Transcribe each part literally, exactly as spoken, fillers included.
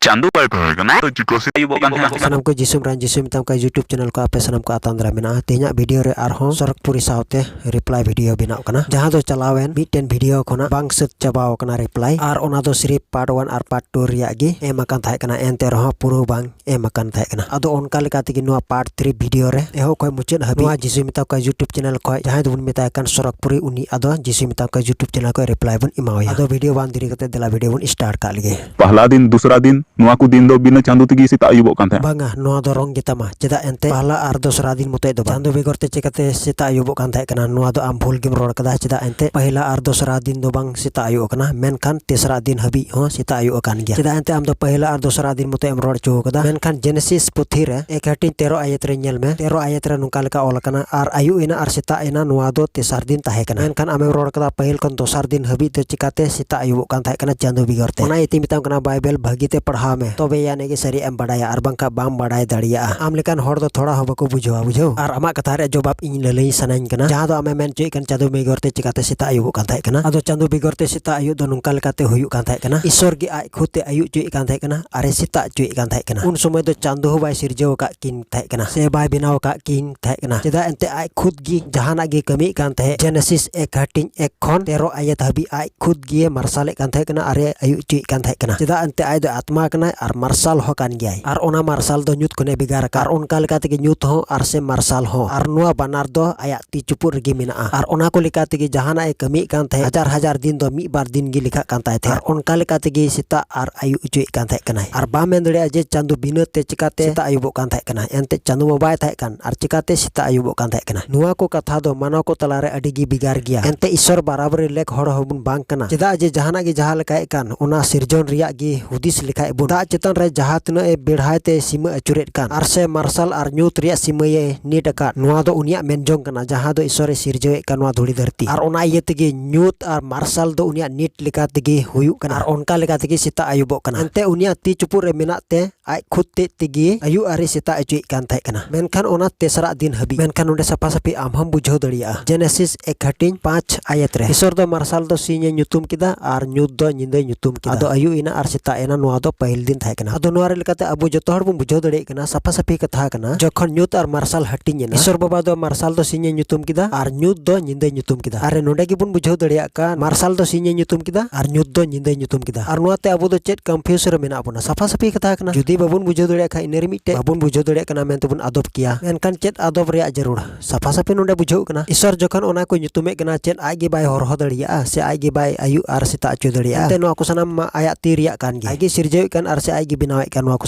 ᱪᱟᱸᱫᱚ ᱵᱟᱭ ᱛᱟᱦᱮᱸ ᱠᱟᱱᱟ ᱛᱚ ᱪᱤᱠᱟᱹ ᱥᱮ ᱟᱹᱭᱩᱵᱚᱜ ᱠᱟᱱ ᱛᱟᱦᱮᱸᱫ᱾ ᱥᱟᱱᱟᱢ ᱠᱚ ᱡᱤᱥᱩ ᱢᱮᱛᱟᱢ ᱠᱟᱱ YouTube channel ᱠᱚ ᱟᱯᱮ ᱥᱟᱱᱟᱢ ᱠᱚ ᱟᱛᱟᱝ ᱫᱟᱨᱟᱢ ᱢᱮᱱᱟᱜᱼᱟ᱾ ᱛᱮᱦᱮᱧᱟᱜ video ᱨᱮ ᱟᱨᱦᱚᱸ ᱥᱚᱨᱚᱜᱽᱯᱩᱨᱤ ᱥᱟᱶᱛᱮ reply video ᱵᱮᱱᱟᱣ ᱠᱟᱱᱟ, ᱡᱟᱦᱟᱸ ᱫᱚ ᱪᱟᱞᱟᱣᱮᱱ ᱢᱤᱫᱴᱮᱱ video ᱠᱷᱚᱱᱟᱜ ᱵᱟᱝ ᱥᱟᱹᱛ ᱪᱟᱵᱟᱣ ᱠᱟᱱᱟ reply, ᱟᱨ ᱚᱱᱟ ᱫᱚ ᱥᱤᱨᱤᱯ part one ᱟᱨ part two ᱨᱮᱭᱟᱜ ᱜᱮ ᱮᱢ ᱟᱠᱟᱱ ᱛᱟᱦᱮᱸ ᱠᱟᱱᱟ, ᱮᱱᱛᱮ ᱨᱮᱦᱚᱸ ᱯᱩᱨᱟᱹ ᱵᱟᱝ ᱮᱢ ᱟᱠᱟᱱ ᱛᱟᱦᱮᱸ ᱠᱟᱱᱟ᱾ ᱟᱫᱚ ᱚᱱᱠᱟ ᱞᱮᱠᱟ ᱛᱮᱜᱮ ᱱᱚᱣᱟ part three video ᱨᱮ ᱮᱦᱚᱵ ᱠᱷᱚᱱ ᱢᱩᱪᱟᱹᱫ ᱦᱟᱹᱵᱤᱡ ᱱᱚᱣᱟ ᱡᱤᱥᱩ ᱢᱮᱛᱟᱢ ᱠᱟᱱ YouTube channel ᱠᱷᱚᱱ ᱡᱟᱦᱟᱸᱭ ᱫᱚᱵᱚᱱ ᱢᱮᱛᱟᱭ ᱠᱟᱱ ᱥᱚᱨᱚᱜᱽᱯᱩᱨᱤ, ᱩᱱᱤ ᱟᱫᱚ ᱡᱤᱥᱩ ᱢᱮᱛᱟᱢ ᱠᱟᱱ YouTube channel ᱠᱷᱚᱱ reply ᱵᱚᱱ ᱮᱢᱟᱣᱟᱭᱟ᱾ ᱟᱫᱚ video ᱵᱟᱝ ᱫᱮᱨᱤ ᱠᱟᱛᱮ ᱫᱮᱞᱟ video ᱵᱚᱱ start ᱠᱟᱜ ᱞᱮᱜᱮ᱾ ᱯᱟᱦᱞᱟ ᱫᱤᱱ, ᱫᱩᱥᱨᱟ ᱫᱤᱱ, ᱱᱚᱣᱟ ᱠᱚ ᱫᱤᱱ ᱫᱚ ᱵᱤᱱᱟᱹ ᱪᱟᱸᱫᱚ ᱛᱮᱜᱮ ᱥᱮᱛᱟᱜ ᱟᱹᱭᱩᱵᱚᱜ ᱠᱟᱱ ᱛᱟᱦᱮᱸᱫ᱾ ᱵᱟᱝᱟ, ᱱᱚᱣᱟ ᱫᱚ wrong ᱜᱮᱛᱟᱢᱟ᱾ ᱪᱮᱫᱟᱜ ᱮᱱᱛᱮ ᱯᱟᱦᱞᱟ ᱟᱨ ᱫᱚᱥᱨᱟ ᱫᱤᱱ ᱢᱚᱛᱚᱡ ᱫᱚ ᱵᱟᱝ᱾ ᱪᱟᱸᱫᱚ ᱵᱮᱜᱚᱨ ᱛᱮ ᱪᱮᱠᱟᱛᱮ ᱥᱮᱛᱟᱜ ᱟᱹᱭᱩᱵᱚᱜ ᱠᱟᱱ ᱛᱟᱦᱮᱸ ᱠᱟᱱᱟ? ᱱᱚᱣᱟ ᱫᱚ ᱟᱢ ᱵᱷᱩᱞ ᱜᱮᱢ ᱨᱚᱲ ᱠᱟᱫᱟ᱾ ᱪᱮᱫᱟᱜ ᱮᱱᱛᱮ ᱯᱟᱦᱞᱟ ᱟᱨ ᱫᱚᱥᱨᱟ ᱫᱤᱱ ᱫᱚ ᱵᱟᱝ ᱥᱮᱛᱟᱜ ᱟᱹᱭᱩᱵ ᱟᱠᱟᱱᱟ, ᱢᱮᱱᱠᱷᱟᱱ ᱛᱮᱥᱨᱟ ᱫᱤᱱ ᱦᱟᱹᱵᱤᱡ ᱦᱚᱸ ᱥᱮᱛᱟᱜ ᱟᱹᱭᱩᱵ ᱟᱠᱟᱱ ᱜᱮᱭᱟ᱾ ᱪᱮᱫᱟᱜ ᱮᱱᱛᱮ ᱟᱢ ᱫᱚ ᱯᱟᱦᱞᱟ ᱟᱨ ᱫᱚᱥᱨᱟ ᱫᱤᱱ ᱢᱚᱛᱚᱡ ᱮᱢ ᱨᱚᱲ ᱦᱚᱪᱚ ᱠᱟᱫᱟ? ᱢᱮᱱᱠᱷᱟᱱ ᱡᱮᱱᱮᱥᱤᱥ ᱯᱩᱛᱷᱤ ᱨᱮ ᱮᱠ ᱦᱟᱹᱴᱤᱧ ᱛᱮᱨᱚ ᱟᱭᱟᱛ ᱨᱮ ᱧᱮᱞ ᱢᱮ᱾ ᱛᱮᱨᱚ ᱟᱭᱟᱛ ᱨᱮ ᱱᱚᱝᱠᱟ ᱞᱮᱠᱟ ᱚᱞ ᱟᱠᱟᱱᱟ, "ᱟᱨ ᱟᱹᱭᱩᱵ ᱮᱱᱟ ᱟᱨ ᱥᱮᱛᱟᱜ ᱮᱱᱟ", ᱱᱚᱣᱟ ᱫᱚ ᱛᱮᱥᱟᱨ ᱫᱤᱱ ᱛᱟᱦᱮᱸ ᱠᱟᱱᱟ᱾ ᱢᱮᱱᱠᱷᱟᱱ ᱟᱢᱮᱢ ᱨᱚᱲ ᱠᱟᱫᱟ ᱯᱟᱹᱦᱤᱞ ᱠᱷᱚᱱ ᱫᱚᱥᱟᱨ ᱫᱤᱱ ᱦᱟᱹᱵᱤᱡ ᱫᱚ ᱪᱤᱠᱟᱛᱮ ᱥᱮᱛᱟᱜ ᱟᱹᱭᱩᱵᱚᱜ ᱠᱟᱱ ᱛᱟᱦᱮᱸ ᱠᱟᱱᱟ ᱪᱟᱸᱫᱚ ᱵᱮᱜᱚᱨ ᱛᱮ? ᱚᱱᱟ ᱤᱭᱟᱹᱛᱮ ᱢᱮᱛᱟᱢ ᱠᱟᱱᱟ, ᱵᱟᱭᱵᱮᱞ ᱵᱷᱟᱹᱜᱤ ᱛᱮ ᱯᱟᱲᱦᱟᱣ ᱢᱮ, ᱛᱚᱵᱮ ᱟᱹᱱᱤᱡ ᱜᱮ ᱥᱟᱹᱨᱤᱭᱟᱜ ᱮᱢ ᱵᱟᱰᱟᱭᱟ, ᱟᱨ ᱵᱟᱝᱠᱷᱟᱱ ᱵᱟᱢ ᱵᱟᱰᱟᱭ ᱫᱟᱲᱮᱭᱟᱜᱼᱟ᱾ ᱟᱢ ᱞᱮᱠᱟᱱ ᱦᱚᱲ ᱫᱚ ᱛᱷᱚᱲᱟ ᱦᱚᱸ ᱵᱟᱠᱚ ᱵᱩᱡᱷᱟᱹᱣᱟ, ᱵᱩᱡᱷᱟᱹᱣ? ᱟᱨ ᱟᱢᱟᱜ ᱠᱟᱛᱷᱟ ᱨᱮᱭᱟᱜ ᱡᱚᱵᱟᱵ ᱤᱧ ᱞᱟᱹᱞᱟᱹᱭ ᱥᱟᱱᱟᱧ ᱠᱟᱱᱟ, ᱡᱟᱦᱟᱸ ᱫᱚ ᱟᱢᱮᱢ ᱢᱮᱱ ᱦᱚᱪᱚᱭᱮᱫ ᱠᱟᱱ ᱪᱟᱸᱫᱚ ᱵᱮᱜᱚᱨ ᱛᱮ ᱪᱤᱠᱟᱛᱮ ᱥᱮᱛᱟᱜ ᱟᱹᱭᱩᱵᱚᱜ ᱠᱟᱱ ᱛᱟᱦᱮᱸ ᱠᱟᱱᱟ? ᱟᱫᱚ ᱪᱟᱸᱫᱚ ᱵᱮᱜᱚᱨ ᱛᱮ ᱥᱮᱛᱟᱜ ᱟᱹᱭᱩᱵ ᱫᱚ ᱱᱚᱝᱠᱟ ᱞᱮᱠᱟᱛᱮ ᱦᱩᱭᱩᱜ ᱠᱟᱱ ᱛᱟᱦᱮᱸ ᱠᱟᱱᱟ, ᱤᱥᱚᱨ ᱜᱮ ᱟᱡ ᱠᱷᱩᱫ ᱛᱮ ᱟᱹᱭᱩᱵ ᱦᱚᱪᱚᱭᱮᱫ ᱠᱟᱱ ᱛᱟᱦᱮᱸ ᱠᱟᱱᱟ ᱟᱨᱮ ᱥᱮᱛᱟᱜ ᱦᱚᱪᱚᱭᱮᱫ ᱠᱟᱱ ᱛᱟᱦᱮᱸ ᱠᱟᱱᱟ᱾ ᱩᱱ ᱥᱚᱢᱚᱭ ᱫᱚ ᱪᱟᱸᱫᱚ ᱦᱚᱸ ᱵᱟᱭ ᱥᱤᱨᱡᱟᱹᱣ ᱟᱠᱟᱫ ᱠᱤᱱ ᱛᱟᱦᱮᱸ ᱠᱟᱱᱟ ᱥᱮ ᱵᱟᱭ ᱵᱮᱱᱟᱣ ᱟᱠᱟᱫ ᱠᱤᱱ ᱛᱟᱦᱮᱸ ᱠᱟᱱᱟ᱾ ᱪᱮᱫᱟᱜ ᱮᱱᱛᱮ ᱟᱡ ᱠᱷᱩᱫ ᱜᱮ ᱡᱟᱦᱟᱱᱟᱜ ᱜᱮ ᱠᱟᱹᱢᱤᱭᱮᱫ ᱠᱟᱱ ᱛᱟᱦᱮᱸᱫ᱾ ᱡᱮᱱᱮᱥᱤᱥ ᱮᱠ ᱦᱟᱹᱴᱤᱧ ᱮᱠ ᱠᱷᱚᱱ ᱛᱮᱨᱚ ᱟᱭᱟᱛ ᱦᱟᱹᱵᱤᱡ ᱟᱡ ᱠᱷᱩᱫ ᱜᱮ ᱢᱟᱨᱥᱟᱞᱮᱫ ᱠᱟᱱ ᱛᱟᱦᱮᱸ ᱠᱟᱱᱟ ᱟᱨᱮ ᱟᱹᱭᱩᱵ ᱦᱚᱪᱚᱭᱮᱫ ᱠᱟᱱ ᱛᱟᱦᱮᱸ ᱠᱟᱱᱟ᱾ ᱪᱮᱫᱟᱜ ᱮᱱᱛᱮ ᱟᱡ ᱫᱚ ᱟᱛᱢᱟ ᱠᱟᱱᱟᱭ ᱟᱨ ᱢᱟᱨᱥᱟᱞ ᱦᱚᱸ ᱠᱟᱱ ᱜᱮᱭᱟᱭ, ᱟᱨ ᱚᱱᱟ ᱢᱟᱨᱥᱟᱞ ᱫᱚ ᱧᱩᱛ ᱠᱷᱚᱱᱮ ᱵᱷᱮᱜᱟᱨ ᱟᱠᱟᱫ, ᱟᱨ ᱚᱱᱠᱟ ᱞᱮᱠᱟ ᱛᱮᱜᱮ ᱧᱩᱛ ᱦᱚᱸ ᱟᱨ ᱥᱮ ᱢᱟᱨᱥᱟᱞ ᱦᱚᱸ, ᱟᱨ ᱱᱚᱣᱟ ᱵᱟᱱᱟᱨ ᱫᱚ ᱟᱭᱟᱜ ᱛᱤ ᱪᱩᱯᱩᱫ ᱨᱮᱜᱮ ᱢᱮᱱᱟᱜᱼᱟ᱾ ᱟᱨ ᱚᱱᱟ ᱠᱚ ᱞᱮᱠᱟ ᱛᱮᱜᱮ ᱡᱟᱦᱟᱱᱟᱜ ᱮ ᱠᱟᱹᱢᱤᱭᱮᱫ ᱠᱟᱱ ᱛᱟᱦᱮᱸᱫ, ᱦᱟᱡᱟᱨ ᱦᱟᱡᱟᱨ ᱫᱤᱱ ᱫᱚ ᱢᱤᱫ ᱵᱟᱨ ᱫᱤᱱ ᱜᱮ ᱞᱮᱠᱷᱟᱜ ᱠᱟᱱ ᱛᱟᱭ ᱛᱟᱦᱮᱸᱫ᱾ ᱟᱨ ᱚᱱᱠᱟ ᱞᱮᱠᱟ ᱛᱮᱜᱮ ᱥᱮᱛᱟᱜ ᱟᱨ ᱟᱹᱭᱩᱵ ᱦᱚᱪᱚᱭᱮᱫ ᱠᱟᱱ ᱛᱟᱦᱮᱸ ᱠᱟᱱᱟᱭ᱾ ᱟᱨ ᱵᱟᱢ ᱢᱮᱱ ᱫᱟᱲᱮᱭᱟᱜᱼᱟ ᱡᱮ ᱪᱟᱸᱫᱚ ᱵᱤᱱᱟᱹ ᱛᱮ ᱪᱤᱠᱟᱛᱮ ᱥᱮᱛᱟᱜ ᱟᱹᱭᱩᱵᱚᱜ ᱠᱟᱱ ᱛᱟᱦᱮᱸ ᱠᱟᱱᱟ? ᱮᱱᱛᱮ ᱪᱟᱸᱫᱚ ᱢᱟ ᱵᱟᱭ ᱛᱟᱦᱮᱸ ᱠᱟᱱ, ᱟᱨ ᱪᱤᱠᱟᱛᱮ ᱥᱮᱛᱟᱜ ᱟᱹᱭᱩᱵᱚᱜ ᱠᱟᱱ ᱛᱟᱦᱮᱸ ᱠᱟᱱᱟ? ᱱᱚᱣᱟ ᱠᱚ ᱠᱟᱛᱷᱟ ᱫᱚ ᱢᱟᱱᱟᱣ ᱠᱚ ᱛᱟᱞᱟᱨᱮ ᱟᱹᱰᱤ ᱜᱮ ᱵᱷᱮᱜᱟᱨ ᱜᱮᱭᱟ᱾ ᱮᱱᱛᱮ ᱤᱥᱚᱨ ᱵᱟᱨᱟᱵᱟᱨᱤ ᱞᱮᱠ ᱦᱚᱲ ᱦᱚᱸᱵᱚᱱ ᱵᱟᱝ ᱠᱟᱱᱟ᱾ ᱪᱮᱫᱟᱜ ᱡᱮ ᱡᱟᱦᱟᱱᱟᱜ ᱜᱮ ᱡᱟᱦᱟᱸ ᱞᱮᱠᱟᱭᱮᱫ ᱠᱟᱱ, ᱚᱱᱟ ᱥᱤᱨᱡᱚᱱ ᱨᱮᱭᱟᱜ ᱜᱮ ᱦᱩᱫᱤᱥ ᱞᱮᱠᱷᱟᱡ ᱵᱚᱱ, ᱫᱟᱜ ᱪᱮᱛᱟᱱ ᱨᱮ ᱡᱟᱦᱟᱸ ᱛᱤᱱᱟᱹᱜ ᱮ ᱵᱮᱲᱦᱟᱭ ᱛᱮ ᱥᱤᱢᱟᱹ ᱟᱹᱪᱩᱨᱮᱫ ᱠᱟᱱ, ᱟᱨ ᱥᱮ ᱢᱟᱨᱥᱟᱞ ᱟᱨ ᱧᱩᱛ ᱨᱮᱭᱟᱜ ᱥᱤᱢᱟᱹᱭᱮ ᱱᱤᱴ ᱟᱠᱟᱫ, ᱱᱚᱣᱟ ᱫᱚ ᱩᱱᱤᱭᱟᱜ ᱢᱮᱱ ᱡᱚᱝ ᱠᱟᱱᱟ, ᱡᱟᱦᱟᱸ ᱫᱚ ᱤᱥᱚᱨᱮ ᱥᱤᱨᱡᱟᱹᱣᱮᱫ ᱠᱟᱱ ᱱᱚᱣᱟ ᱫᱷᱩᱲᱤ ᱫᱷᱟᱹᱨᱛᱤ᱾ ᱟᱨ ᱚᱱᱟ ᱤᱭᱟᱹ ᱛᱮᱜᱮ ᱧᱩᱛ ᱟᱨ ᱢᱟᱨᱥᱟᱞ ᱫᱚ ᱩᱱᱤᱭᱟᱜ ᱱᱤᱴ ᱞᱮᱠᱟ ᱛᱮᱜᱮ ᱦᱩᱭᱩᱜ ᱠᱟᱱᱟ᱾ ᱟᱨ ᱚᱱᱠᱟ ᱞᱮᱠᱟ ᱛᱮᱜᱮ ᱥᱮᱛᱟᱜ ᱟᱹᱭᱩᱵᱚᱜ ᱠᱟᱱᱟ᱾ ᱮᱱᱛᱮ ᱩᱱᱤᱭᱟᱜ ᱛᱤ ᱪᱩᱯᱩᱫ ᱨᱮ ᱢᱮᱱᱟᱜ ᱛᱮ ᱟᱡ ᱠᱷᱩᱫ ᱛᱮᱫ ᱛᱮᱜᱮ ᱟᱹᱭᱩᱵ ᱟᱨᱮ ᱥᱮᱛᱟᱜ ᱦᱚᱪᱚᱭᱮᱫ ᱠᱟᱱ ᱛᱟᱦᱮᱸ ᱠᱟᱱᱟ᱾ ᱢᱮᱱᱠᱷᱟᱱ ᱚᱱᱟ ᱛᱮᱥᱨᱟ ᱫᱤᱱ ᱦᱟᱹᱵᱤᱡ᱾ ᱢᱮᱱᱠᱷᱟᱱ ᱱᱚᱰᱮ ᱥᱟᱯᱷᱟ ᱥᱟᱹᱯᱷᱤ ᱟᱢ ᱦᱚᱸᱢ ᱵᱩᱡᱷᱟᱹᱣ ᱫᱟᱲᱮᱭᱟᱜᱼᱟ᱾ ᱡᱮᱱᱮᱥᱤᱥ ᱮᱠ ᱦᱟᱹᱴᱤᱧ ᱯᱟᱸᱪ ᱟᱭᱟᱛ ᱨᱮ, ᱤᱥᱚᱨ ᱫᱚ ᱢᱟᱨᱥᱟᱞ ᱫᱚ ᱥᱤᱧ ᱮ ᱧᱩᱛᱩᱢ ᱠᱮᱫᱟ ᱟᱨ ᱧᱩᱛ ᱫᱚ ᱧᱤᱫᱟᱹᱭ ᱧᱩᱛᱩᱢ ᱠᱮᱫᱟ᱾ ᱟᱫᱚ ᱟᱹᱭᱩᱵ ᱮᱱᱟ ᱟᱨ ᱥᱮᱛᱟᱜ ᱮᱱᱟ, ᱱᱚᱣᱟ ᱫᱚ ᱯᱟᱹᱦᱤᱞ ᱫᱤᱱ ᱛᱟᱦᱮᱸ ᱠᱟᱱᱟ᱾ ᱟᱫᱚ ᱱᱚᱣᱟ ᱨᱮ ᱞᱮᱠᱟᱛᱮ ᱟᱵᱚ ᱡᱚᱛᱚ ᱦᱚᱲ ᱵᱚᱱ ᱵᱩᱡᱷᱟᱹᱣ ᱫᱟᱲᱮᱭᱟᱜ ᱠᱟᱱᱟ, ᱥᱟᱯᱷᱟ ᱥᱟᱹᱯᱷᱤ ᱠᱟᱛᱷᱟ ᱠᱟᱱᱟ, ᱡᱚᱠᱷᱚᱱ ᱧᱩᱛ ᱟᱨ ᱢᱟᱨᱥᱟᱞ ᱦᱟᱹᱴᱤᱧ ᱮᱱᱟ, ᱤᱥᱚᱨ ᱵᱟᱵᱟ ᱫᱚ ᱢᱟᱨᱥᱟᱞ ᱫᱚ ᱥᱤᱧ ᱮ ᱧᱩᱛᱩᱢ ᱠᱮᱫᱟ ᱟᱨ ᱧᱩᱛ ᱫᱚ ᱧᱤᱫᱟᱹᱭ ᱧᱩᱛᱩᱢ ᱠᱮᱫᱟ᱾ ᱟᱨ ᱱᱚᱰᱮ ᱜᱮᱵᱚᱱ ᱵᱩᱡᱷᱟᱹᱣ ᱫᱟᱲᱮᱭᱟᱜ ᱠᱟᱱ, ᱢᱟᱨᱥᱟᱞ ᱫᱚ ᱥᱤᱧ ᱮ ᱧᱩᱛᱩᱢ ᱠᱮᱫᱟ ᱟᱨ ᱧᱩᱛ ᱫᱚ ᱧᱤᱫᱟᱹᱭ ᱧᱩᱛᱩᱢ ᱠᱮᱫᱟ᱾ ᱟᱨ ᱱᱚᱣᱟᱛᱮ ᱟᱵᱚ ᱫᱚ ᱪᱮᱫ confuse ᱨᱮ ᱢᱮᱱᱟᱜ ᱵᱚᱱᱟ? ᱥᱟᱯᱷᱟ ᱥᱟᱹᱯᱷᱤ ᱠᱟᱛᱷᱟ ᱠᱟᱱᱟ᱾ ᱡᱩᱫᱤ ᱵᱟᱵᱚᱱ ᱵᱩᱡᱷᱟᱹᱣ ᱫᱟᱲᱮᱭᱟᱜ ᱠᱷᱟᱱ, ᱤᱱᱟᱹ ᱨᱮ ᱢᱤᱫᱴᱮᱡ ᱵᱟᱵᱚᱱ ᱵᱩᱡᱷᱟᱹᱣ ᱫᱟᱲᱮᱭᱟᱜ ᱠᱟᱱᱟ ᱢᱮᱱᱛᱮ ᱵᱚᱱ ᱟᱫᱚᱵ ᱠᱮᱭᱟ᱾ ᱢᱮᱱᱠᱷᱟᱱ ᱪᱮᱫ ᱟᱫᱚᱵ ᱨᱮᱭᱟᱜ ᱡᱟᱹᱨᱩᱲ? ᱥᱟᱯᱷᱟ ᱥᱟᱹᱯᱷᱤ ᱱᱚᱰᱮ ᱵᱩᱡᱷᱟᱹᱜ ᱠᱟᱱᱟ᱾ ᱤᱥᱚᱨ ᱡᱚᱠᱷᱚᱱ ᱚᱱᱟ ᱠᱚ ᱧᱩᱛᱩᱢᱮᱫ ᱠᱟᱱᱟ, ᱪᱮᱫ ᱟᱡ ᱜᱮ ᱵᱟᱭ ᱦᱚᱨᱦᱚ ᱫᱟᱲᱮᱭᱟᱜᱼᱟ ᱥᱮ ᱟᱡ ᱜᱮ ᱵᱟᱭ ᱟᱹᱭᱩᱵ ᱟᱨ ᱥᱮᱛᱟᱜ ᱦᱚᱪᱚ ᱫᱟᱲᱮᱭᱟᱜᱼᱟ? ᱮᱱᱛᱮ ᱱᱚᱣᱟ ᱠᱚ ᱥᱟᱱᱟᱢ ᱢᱟ ᱟᱭᱟᱜ ᱛᱤ ᱨᱮᱭᱟᱜ ᱠᱟᱱ ᱜᱮ᱾ ᱟᱡ ᱜᱮ ᱥᱤᱨᱡᱟᱹᱣᱮᱫ ᱠᱟᱱ ᱟᱨ ᱥᱮ ᱟᱡ ᱜᱮ ᱵᱮᱱᱟᱣᱮᱫ ᱠᱟᱱ ᱱᱚᱣᱟ ᱠᱚ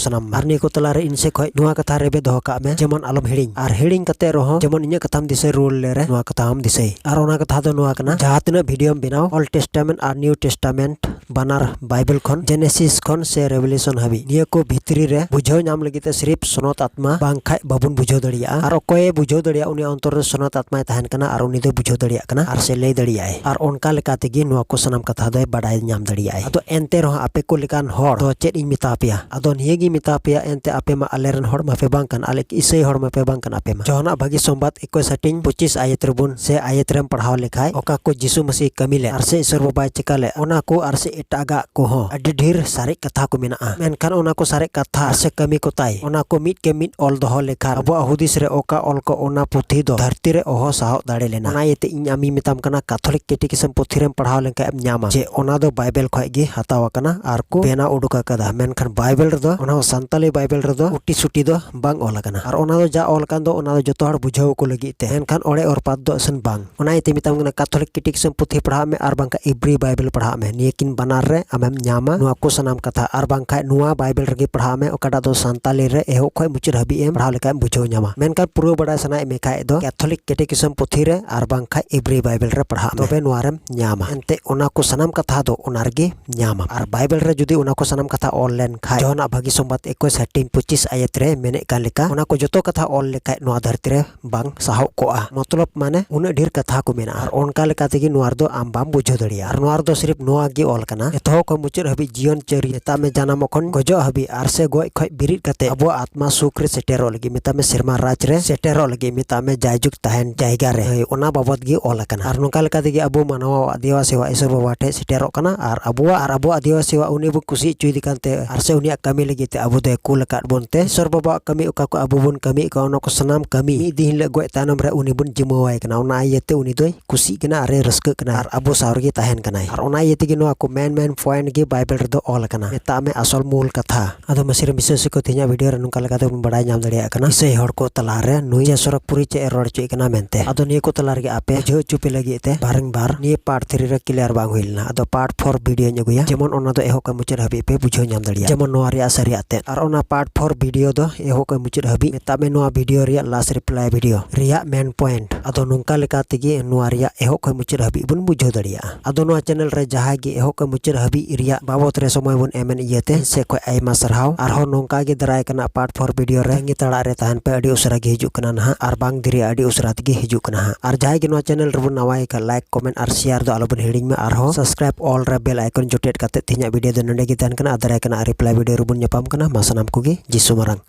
ᱥᱟᱱᱟᱢ ᱢᱟ᱾ ᱟᱨ ᱱᱤᱭᱟᱹ ᱠᱚ ᱛᱟᱞᱟᱨᱮ ᱤᱧ ᱥᱮᱫ ᱠᱷᱚᱱ ᱱᱚᱣᱟ ᱠᱟᱛᱷᱟ ᱨᱮᱵᱮ ᱫᱚᱦᱚ ᱠᱟᱜ ᱢᱮ, ᱡᱮᱢᱚᱱ ᱟᱞᱚᱢ ᱦᱤᱲᱤᱧ᱾ ᱟᱨ ᱦᱤᱲᱤᱧ ᱠᱟᱛᱮ ᱨᱮᱦᱚᱸ ᱡᱮᱢᱚᱱ ᱤᱧᱟᱹᱜ ᱠᱟᱛᱷᱟᱢ ᱫᱤᱥᱟᱹ ᱨᱩᱣᱟᱹᱲ ᱞᱮᱨᱮ ᱱᱚᱣᱟ ᱠᱟᱛᱷᱟ ᱦᱚᱸᱢ ᱫᱤᱥᱟᱹᱭ᱾ ᱟᱨ ᱚᱱᱟ ᱠᱟᱛᱷᱟ ᱫᱚ ᱱᱚᱣᱟ ᱠᱟᱱᱟ, ᱡᱟᱦᱟᱸ ᱛᱤᱱᱟᱹᱜ videoᱢ ᱵᱮᱱᱟᱣ, Old Testament ᱟᱨ New Testament ᱵᱟᱱᱟᱨ Bible ᱠᱷᱚᱱ, Genesis ᱠᱷᱚᱱ ᱥᱮ Revelation ᱦᱟᱹᱵᱤᱡ, ᱱᱤᱭᱟᱹ ᱠᱚ ᱵᱷᱤᱛᱨᱤ ᱨᱮ ᱵᱩᱡᱷᱟᱹᱣ ᱧᱟᱢ ᱞᱟᱹᱜᱤᱫ ᱛᱮ ᱥᱤᱨᱤᱯ ᱥᱚᱱᱚᱛ ᱟᱛᱢᱟ ᱵᱟᱝᱠᱷᱟᱡ ᱵᱟᱵᱚᱱ ᱵᱩᱡᱷᱟᱹᱣ ᱫᱟᱲᱮᱭᱟᱜᱼᱟ᱾ ᱟᱨ ᱚᱠᱚᱭᱮ ᱵᱩᱡᱷᱟᱹᱣ ᱫᱟᱲᱮᱭᱟᱜᱼᱟ, ᱩᱱᱤᱭᱟᱜ ᱚᱱᱛᱚᱨ ᱨᱮ ᱥᱚᱱᱚᱛ ᱟᱛᱢᱟᱭ ᱛᱟᱦᱮᱱ ᱠᱟᱱᱟ ᱟᱨ ᱩᱱᱤ ᱫᱚᱭ ᱵᱩᱡᱷᱟᱹᱣ ᱫᱟᱲᱮᱭᱟᱜ ᱠᱟᱱᱟ ᱟᱨ ᱥᱮ ᱞᱟᱹᱭ ᱫᱟᱲᱮᱭᱟᱜᱼᱟᱭ᱾ ᱟᱨ ᱚᱱᱠᱟ ᱞᱮᱠᱟ ᱛᱮᱜᱮ ᱱᱚᱣᱟ ᱠᱚ ᱥᱟᱱᱟᱢ ᱠᱟᱛᱷᱟ ᱫᱚᱭ ᱵᱟᱰᱟᱭ ᱧᱟᱢ ᱫᱟᱲᱮᱭᱟᱜᱼᱟᱭ᱾ ᱟᱫᱚ ᱮᱱᱛᱮ ᱨᱮᱦᱚᱸ ᱟᱯᱮ ᱠᱚ ᱞᱮᱠᱟᱱ ᱦᱚᱲ ᱫᱚ ᱪᱮᱫ ᱤᱧ ᱢᱮᱛᱟ ᱯᱮᱭᱟ? ᱟᱫᱚ ᱱᱤᱭᱟᱹ ᱜᱤᱧ ᱢᱮᱛᱟ ᱯᱮᱭᱟ, ᱮᱱᱛᱮ ᱟᱯᱮ ᱢᱟ ᱟᱞᱮᱨᱮᱱ ᱦᱚᱲ ᱢᱟᱯᱮ ᱵᱟᱝ ᱠᱟᱱ, ᱟᱞᱮ ᱤᱥᱟᱹᱭ ᱦᱚᱲ ᱢᱟᱯᱮ ᱵᱟᱝ ᱠᱟᱱ ᱟᱯᱮ ᱢᱟ᱾ ᱡᱚᱦᱚᱱᱟᱜ ᱵᱷᱟᱹᱜᱤ ᱥᱚᱢᱵᱟᱫ ᱮᱠᱩᱥ ᱦᱟᱹᱴᱤᱧ ᱯᱚᱸᱪᱤᱥ ᱟᱭᱟᱛ ᱨᱮᱵᱚᱱ ᱥᱮ ᱟᱭᱟᱛ ᱨᱮᱢ ᱯᱟᱲᱦᱟᱣ ᱞᱮᱠᱷᱟᱡ, ᱚᱠᱟ ᱠᱚ ᱡᱤᱥᱩ ᱢᱟᱹᱥᱤ ᱠᱟᱹᱢᱤ ᱞᱮᱫ ᱟᱨ ᱥᱮ ᱤᱥᱚᱨ ᱵᱟᱵᱟᱭ ᱪᱮᱠᱟ ᱞᱮᱫ, ᱚᱱᱟ ᱠᱚ ᱟᱨ ᱥᱮ ᱮᱴᱟᱜᱟᱜ ᱠᱚᱦᱚᱸ ᱟᱹᱰᱤ ᱰᱷᱮᱨ ᱥᱟᱨᱮᱡ ᱠᱟᱛᱷᱟ ᱠᱚ ᱢᱮᱱᱟᱜᱼᱟ᱾ ᱢᱮᱱᱠᱷᱟᱱ ᱚᱱᱟ ᱠᱚ ᱥᱟᱨᱮᱡ ᱠᱟᱛᱷᱟ ᱟᱨ ᱥᱮ ᱠᱟᱹᱢᱤ ᱠᱚ ᱛᱟᱭ, ᱚᱱᱟ ᱠᱚ ᱢᱤᱫ ᱠᱮ ᱢᱤᱫ ᱚᱞ ᱫᱚᱦᱚ ᱞᱮᱠᱷᱟᱱ ᱟᱵᱚᱣᱟᱜ ᱦᱩᱫᱤᱥ ᱨᱮ ᱚᱠᱟ ᱚᱞ ᱠᱚ, ᱚᱱᱟ ᱯᱩᱛᱷᱤ ᱫᱚ ᱫᱷᱟᱹᱨᱛᱤ ᱨᱮ ᱚᱦᱚ ᱥᱟᱦᱚᱵ ᱫᱟᱲᱮ ᱞᱮᱱᱟ᱾ ᱚᱱᱟ ᱤᱭᱟᱹᱛᱮ ᱤᱧ ᱟᱢᱤᱧ ᱢᱮᱛᱟᱢ ᱠᱟᱱᱟ, ᱠᱟᱛᱷᱚᱞᱤᱠ ᱠᱮᱴᱤᱠᱤᱥᱢ ᱯᱩᱛᱷᱤ ᱨᱮᱢ ᱯᱟᱲᱦᱟᱣ ᱞᱮᱱᱠᱷᱟᱱ ᱮᱢ ᱧᱟᱢᱟ ᱡᱮ ᱚᱱᱟ ᱫᱚ ᱵᱟᱭᱵᱮᱞ ᱠᱷᱚᱡ ᱜᱮ ᱦᱟᱛᱟᱣ ᱟᱠᱟᱱᱟ ᱟᱨ ᱠᱚ ᱵᱮᱱᱟᱣ ᱩᱰᱩᱠ ᱟᱠᱟᱫᱟ᱾ ᱢᱮᱱᱠᱷᱟᱱ ᱵᱟᱭᱵᱮᱞ ᱨᱮᱫᱚ, ᱚᱱᱟ ᱦᱚᱸ ᱥᱟᱱᱛᱟᱞᱤ ᱵᱟᱭᱵᱮᱞ ᱨᱮᱫᱚ ᱩᱴᱤ ᱥᱩᱴᱤ ᱫᱚ ᱵᱟᱝ ᱚᱞ ᱟᱠᱟᱱᱟ᱾ ᱟᱨ ᱚᱱᱟ ᱫᱚ ᱡᱟ ᱚᱞ ᱟᱠᱟᱱ ᱫᱚ, ᱚᱱᱟ ᱫᱚ ᱡᱚᱛᱚ ᱦᱚᱲ ᱵᱩᱡᱷᱟᱹᱣ ᱟᱠᱚ ᱞᱟᱹᱜᱤᱫ ᱛᱮ, ᱢᱮᱱᱠᱷᱟᱱ ᱚᱲᱮ ᱚᱨᱯᱟᱛ ᱫᱚ ᱟᱥᱮᱱ ᱵᱟᱝ᱾ ᱚᱱᱟ ᱤᱭᱟᱹᱛᱮ ᱢᱮᱛᱟᱢ ᱠᱟᱱᱟ, ᱠᱟᱛᱷᱚᱞᱤᱠ ᱠᱮᱴᱤᱠᱤᱥᱢ ᱯᱩᱛᱷᱤ ᱯᱟᱲᱦᱟᱜ ᱢᱮ ᱟᱨ ᱵᱟᱝᱠᱷᱟᱱ ᱤᱵᱨᱤ ᱵᱟᱭᱵᱮᱞ ᱯᱟᱲᱦᱟᱜ ᱢᱮ᱾ ᱱᱤᱭᱟᱹ ᱠᱤᱱ ᱵᱟᱱᱟᱨ ᱨᱮ ᱟᱢᱮᱢ ᱧᱟᱢᱟ ᱱᱚᱣᱟ ᱠᱚ ᱥᱟᱱᱟᱢ ᱠᱟᱛᱷᱟ᱾ ᱟᱨ ᱵᱟᱝᱠᱷᱟᱱ ᱱᱚᱣᱟ ᱵᱟᱭᱵᱮᱞ ᱨᱮᱜᱮ ᱯᱟᱲᱦᱟᱜ ᱢᱮ, ᱚᱠᱟᱴᱟᱜ ᱫᱚ ᱥᱟᱱᱛᱟᱞᱤ ᱨᱮ ᱮᱦᱚᱵ ᱠᱷᱚᱱ ᱢᱩᱪᱟᱹᱫ ᱦᱟᱹᱵᱤᱡ ᱮᱢ ᱯᱟᱲᱦᱟᱣ ᱞᱮᱠᱷᱟᱱ ᱮᱢ ᱵᱩᱡᱷᱟᱹᱣ ᱧᱟᱢᱟ᱾ ᱢᱮᱱᱠᱷᱟᱱ ᱯᱩᱨᱟᱹ ᱵᱟᱲᱟᱭ ᱥᱟᱱᱟᱭᱮᱫ ᱢᱮ ᱠᱷᱟᱡ ᱫᱚ ᱠᱟᱛᱷᱚᱞᱤᱠ ᱠᱮᱴᱤᱠᱤᱥᱢ ᱯᱩᱛᱷᱤ ᱨᱮ ᱟᱨ ᱵᱟᱝᱠᱷᱟᱱ ᱤᱵᱨᱤ ᱵᱟᱭᱵᱮᱞ ᱨᱮ ᱯᱟᱲᱦᱟᱜ ᱢᱮ, ᱛᱚᱵᱮ ᱱᱚᱣᱟ ᱨᱮᱢ ᱧᱟᱢᱟ᱾ ᱮᱱᱛᱮ ᱚᱱᱟ ᱠᱚ ᱥᱟᱱᱟᱢ ᱠᱟᱛᱷᱟ ᱫᱚ ᱚᱱᱟ ᱨᱮᱜᱮ ᱧᱟᱢᱟᱢ᱾ ᱟᱨ ᱵᱟᱭᱵᱮᱞ ᱨᱮ ᱡᱩᱫᱤ ᱚᱱᱟ ᱠᱚ ᱥᱟᱱᱟᱢ ᱠᱟᱛᱷᱟ ᱚᱞ ᱞᱮᱱ ᱠᱷᱟᱡ, ᱡᱚᱦᱚᱱᱟᱜ ᱵᱷᱟᱹᱜᱤ ᱥᱚᱢᱵᱟᱫ ᱮᱠᱩᱥ ᱦᱟᱹᱴᱤᱧ ᱯᱚᱸᱪᱤᱥ ᱟᱭᱟᱛ ᱨᱮ ᱢᱮᱱᱮᱫ ᱠᱟᱱ ᱞᱮᱠᱟ, ᱚᱱᱟ ᱠᱚ ᱡᱚᱛᱚ ᱠᱟᱛᱷᱟ ᱚᱞ ᱞᱮᱠᱷᱟᱡ ᱱᱚᱣᱟ ᱫᱷᱟᱹᱨᱛᱤ ᱨᱮ ᱵᱟᱝ ᱥᱟᱦᱚᱵ ᱠᱚᱜᱼᱟ᱾ ᱢᱚᱛᱞᱚᱵ ᱢᱟᱱᱮ ᱩᱱᱟᱹᱜ ᱰᱷᱮᱨ ᱠᱟᱛᱷᱟ ᱠᱚ ᱢᱮᱱᱟᱜᱼᱟ᱾ ᱟᱨ ᱚᱱᱠᱟ ᱞᱮᱠᱟ ᱛᱮᱜᱮ ᱱᱚᱣᱟ ᱨᱮᱫᱚ ᱟᱢ ᱵᱟᱢ ᱵᱩᱡᱷᱟᱹᱣ ᱫᱟᱲᱮᱭᱟᱜᱼᱟ᱾ ᱟᱨ ᱱᱚᱣᱟ ᱨᱮᱫᱚ ᱥᱤᱨᱤᱯ ᱱᱚᱣᱟ ᱜᱮ ᱚᱞ ᱠᱟᱱᱟ, ᱮᱛᱚᱦᱚᱵ ᱠᱷᱚᱱ ᱢᱩᱪᱟᱹᱫ ᱦᱟᱹᱵᱤᱡ ᱡᱤᱭᱚᱱ ᱪᱟᱹᱨᱤ, ᱢᱮᱛᱟᱜ ᱢᱮ ᱡᱟᱱᱟᱢᱚᱜ ᱠᱷᱚᱱ ᱜᱚᱡᱚᱜ ᱦᱟᱹᱵᱤᱡ, ᱟᱨ ᱥᱮ ᱜᱚᱡ ᱠᱷᱚᱱ ᱵᱮᱨᱮᱫ ᱠᱟᱛᱮ ᱟᱵᱚᱣᱟᱜ ᱟᱛᱢᱟ ᱥᱩᱠ ᱨᱮ ᱥᱮᱴᱮᱨᱚᱜ ᱞᱟᱹᱜᱤᱫ, ᱢᱮᱛᱟᱜ ᱢᱮ ᱥᱮᱨᱢᱟ ᱨᱟᱡᱽ ᱨᱮ ᱥᱮᱴᱮᱨᱚᱜ ᱞᱟᱹᱜᱤᱫ, ᱢᱮᱛᱟᱜ ᱢᱮ ᱡᱟᱭᱡᱩᱜᱽ ᱛᱟᱦᱮᱱ ᱡᱟᱭᱜᱟ ᱨᱮ, ᱦᱳᱭ, ᱚᱱᱟ ᱵᱟᱵᱚᱫ ᱜᱮ ᱚᱞ ᱟᱠᱟᱱᱟ᱾ ᱟᱨ ᱱᱚᱝᱠᱟ ᱞᱮᱠᱟ ᱛᱮᱜᱮ ᱟᱵᱚ ᱢᱟᱱᱣᱟ ᱟᱜ ᱫᱮᱣᱟ ᱥᱮᱣᱟ ᱤᱥᱚᱨ ᱵᱟᱵᱟ ᱴᱷᱮᱡ ᱥᱮᱴᱮᱨᱚᱜ ᱠᱟᱱᱟ᱾ ᱟᱨ ᱟᱵᱚᱣᱟᱜ, ᱟᱨ ᱟᱵᱚᱣᱟᱜ ᱫᱮᱣᱟ ᱥᱮᱣᱟ ᱩᱱᱤ ᱵᱚ ᱠᱩᱥᱤ ᱦᱚᱪᱚᱭᱮᱫᱮ ᱠᱟᱱ ᱛᱮ ᱟᱨ ᱥᱮ ᱩᱱᱤᱭᱟᱜ ᱠᱟᱹᱢᱤ ᱞᱟᱹᱜᱤᱫ ᱛᱮ ᱟᱵᱚ ᱫᱚᱭ ᱠᱩᱞ ᱟᱠᱟᱫ ᱵᱚᱱ ᱛᱮ, ᱤᱥᱚᱨ ᱵᱟᱵᱟᱣᱟᱜ ᱠᱟᱹᱢᱤ ᱚᱠᱟ ᱠᱚ ᱟᱵᱚ ᱵᱚᱱ ᱠᱟᱹᱢᱤᱭᱮᱫ ᱠᱟᱱ, ᱚᱱᱟ ᱠᱚ ᱥᱟᱱᱟᱢ ᱠᱟᱹᱢᱤ ᱢᱤᱫ ᱫᱤᱱ ᱦᱤᱞᱳᱜ ᱜᱚᱡ ᱛᱟᱭᱱᱚᱢ ᱨᱮ ᱩᱱᱤ ᱵᱚᱱ ᱡᱤᱢᱟᱹᱣᱟᱭ ᱠᱟᱱᱟ᱾ ᱚᱱᱟ ᱤᱭᱟᱹᱛᱮ ᱩᱱᱤ ᱫᱚᱭ ᱠᱩᱥᱤᱜ ᱠᱟᱱᱟ ᱟᱨ ᱮ ᱨᱟᱹᱥᱠᱟᱹᱜ ᱠᱟᱱᱟ ᱟᱨ ᱟᱵᱚ ᱥᱟᱶ ᱨᱮᱜᱮ ᱛᱟᱦᱮᱱ ᱠᱟᱱᱟᱭ᱾ ᱟᱨ ᱚᱱᱟ ᱤᱭᱟᱹ ᱛᱮᱜᱮ ᱱᱚᱣᱟ ᱠᱚ ᱢᱮᱱ ᱢᱮᱱ ᱯᱚᱭᱮᱱᱴ ᱜᱮ ᱵᱟᱭᱵᱮᱞ ᱨᱮᱫᱚ ᱚᱞ ᱟᱠᱟᱱᱟ, ᱢᱮᱛᱟᱜ ᱢᱮ ᱟᱥᱚᱞ ᱢᱩᱞ ᱠᱟᱛᱷᱟ᱾ ᱟᱫᱚ ᱢᱟᱹᱥᱤᱨ ᱢᱤᱥᱨᱟᱹ ᱥᱮ ᱠᱚ ᱛᱮᱦᱮᱧᱟᱜ ᱵᱷᱤᱰᱤᱭᱳ ᱨᱮ ᱱᱚᱝᱠᱟ ᱞᱮᱠᱟᱛᱮ ᱵᱚᱱ ᱵᱟᱲᱟᱭ ᱧᱟᱢ ᱫᱟᱲᱮᱭᱟᱜ ᱠᱟᱱᱟ, ᱤᱥᱟᱹᱭ ᱦᱚᱲ ᱠᱚ ᱛᱟᱞᱟᱨᱮ ᱱᱩᱭ ᱡᱮ ᱥᱚᱨᱚᱜᱽᱯᱩᱨᱤ ᱪᱮᱫ ᱮ ᱨᱚᱲ ᱦᱚᱪᱚᱭᱮᱫ ᱠᱟᱱᱟ ᱢᱮᱱᱛᱮ᱾ ᱟᱫᱚ ᱱᱤᱭᱟᱹ ᱠᱚ ᱛᱟᱞᱟ ᱨᱮᱜᱮ ᱟᱯᱮ ᱵᱩᱡᱷᱟᱹᱣ ᱦᱚᱪᱚ ᱯᱮ ᱞᱟᱹᱜᱤᱫ ᱛᱮ ᱵᱟᱨᱮᱝ ᱵᱟᱨ ᱱᱤᱭᱟᱹ ᱯᱟᱨᱴ ᱛᱷᱨᱤ ᱨᱮ ᱠᱞᱤᱭᱟᱨ ᱵᱟᱝ ᱦᱩᱭ ᱞᱮᱱᱟ᱾ ᱟᱫᱚ ᱯᱟᱨᱴ ᱯᱷᱳᱨ ᱵᱷᱤᱰᱤᱭᱳᱧ ᱟᱹᱜᱩᱭᱟ, ᱡᱮᱢᱚᱱ ᱚᱱᱟ ᱫᱚ ᱮᱦᱚᱵ ᱠᱷᱚᱱ ᱢᱩᱪᱟᱹᱫ ᱦᱟᱹᱵᱤᱡ ᱯᱮ ᱵᱩᱡᱷᱟᱹᱣ ᱧᱟᱢ ᱫᱟᱲᱮᱭᱟᱜᱼᱟ, ᱡᱮᱢᱚᱱ ᱱᱚᱣᱟ ᱨᱮᱭᱟᱜ ᱥᱟᱹᱨᱤᱭᱟᱜ ᱛᱮᱫ᱾ ᱟᱨ ᱚᱱᱟ ᱯᱟᱨᱴ ᱯᱷᱳᱨ ᱵᱷᱤᱰᱤᱭᱳ ᱫᱚ ᱮᱦᱚᱵ ᱠᱷᱚᱱ ᱢᱩᱪᱟᱹᱫ ᱦᱟᱹᱵᱤᱡ, ᱢᱮᱛᱟᱜ ᱢᱮ ᱱᱚᱣᱟ ᱵᱷᱤᱰᱤᱭᱳ ᱨᱮᱭᱟᱜ ᱞᱟᱥᱴ ᱨᱤᱯᱞᱟᱭ ᱵᱷᱤᱰᱤᱭᱳ ᱨᱮᱭᱟᱜ ᱢᱮᱱ ᱯᱚᱭᱮᱱᱴ᱾ ᱟᱫᱚ ᱱᱚᱝᱠᱟ ᱞᱮᱠᱟ ᱛᱮᱜᱮ ᱱᱚᱣᱟ ᱨᱮᱭᱟᱜ ᱮᱦᱚᱵ ᱠᱷᱚᱱ ᱢᱩᱪᱟᱹᱫ ᱦᱟᱹᱵᱤᱡ ᱵᱚᱱ ᱵᱩᱡᱷᱟᱹᱣ ᱫᱟᱲᱮᱭᱟᱜᱼᱟ᱾ ᱟᱫᱚ ᱱᱚᱣᱟ ᱪᱮᱱᱮᱞ ᱨᱮ ᱡᱟᱦᱟᱸᱭ ᱜᱮ ᱮᱦᱚᱵ ᱠᱷᱚᱱ ᱢᱩᱪᱟᱹᱫ ᱦᱟᱹᱵᱤᱡ ᱨᱮᱭᱟᱜ ᱵᱟᱵᱚᱛ ᱨᱮ ᱥᱚᱢᱚᱭ ᱵᱚᱱ ᱮᱢᱮᱱ ᱤᱭᱟᱹᱛᱮ ᱤᱧ ᱥᱮᱫ ᱠᱷᱚᱱ ᱟᱭᱢᱟ ᱥᱟᱨᱦᱟᱣ᱾ ᱟᱨᱦᱚᱸ ᱱᱚᱝᱠᱟ ᱜᱮ ᱫᱟᱨᱟᱭ ᱠᱟᱱᱟ ᱯᱟᱨᱴ ᱯᱷᱳᱨ ᱵᱷᱤᱰᱤᱭᱳ ᱨᱮ ᱛᱟᱺᱜᱤ ᱛᱟᱲᱟᱜ ᱨᱮ ᱛᱟᱦᱮᱱ ᱯᱮ, ᱟᱹᱰᱤ ᱩᱥᱟᱹᱨᱟ ᱜᱮ ᱦᱤᱡᱩᱜ ᱠᱟᱱᱟ ᱱᱟᱦᱟᱜ, ᱟᱨ ᱵᱟᱝ ᱫᱮᱨᱤ, ᱟᱹᱰᱤ ᱩᱥᱟᱹᱨᱟ ᱛᱮᱜᱮ ᱦᱤᱡᱩᱜ ᱠᱟᱱᱟ ᱦᱟᱸᱜ᱾ ᱟᱨ ᱡᱟᱦᱟᱸᱭ ᱜᱮ ᱱᱚᱣᱟ ᱪᱮᱱᱮᱞ ᱨᱮᱵᱚᱱ ᱱᱟᱣᱟᱭ ᱠᱷᱟᱱ ᱞᱟᱭᱤᱠ, ᱠᱚᱢᱮᱱᱴ ᱟᱨ ᱥᱮᱭᱟᱨ ᱫᱚ ᱟᱞᱚᱵᱚᱱ ᱦᱤᱲᱤᱧ ᱢᱟ᱾ ᱟᱨᱦᱚᱸ ᱥᱟᱵᱥᱠᱨᱟᱭᱤᱵ ᱚᱞ ᱨᱮ ᱵᱮᱞ ᱟᱭᱠᱚᱱ ᱡᱚᱴᱮᱫ ᱠᱟᱛᱮ ᱛᱮᱦᱮᱧᱟᱜ ᱵᱷᱤᱰᱤᱭᱳ ᱫᱚ ᱱᱚᱸᱰᱮ ᱜᱮ ᱛᱟᱦᱮᱱ ᱠᱟᱱᱟ᱾ ᱟᱨ ᱫᱟᱨᱟᱭ ᱠᱟᱱᱟ ᱨᱤᱯᱞᱟᱭ ᱵᱷᱤᱰᱤᱭᱳ ᱨᱮᱵᱚᱱ ᱧᱟᱯᱟᱢ ᱠᱟᱱᱟ᱾ ᱢᱟ ᱥᱟᱱᱟᱢ ᱠᱚᱜᱮ ᱡᱤᱥᱩ ᱢᱟᱨᱟᱝ᱾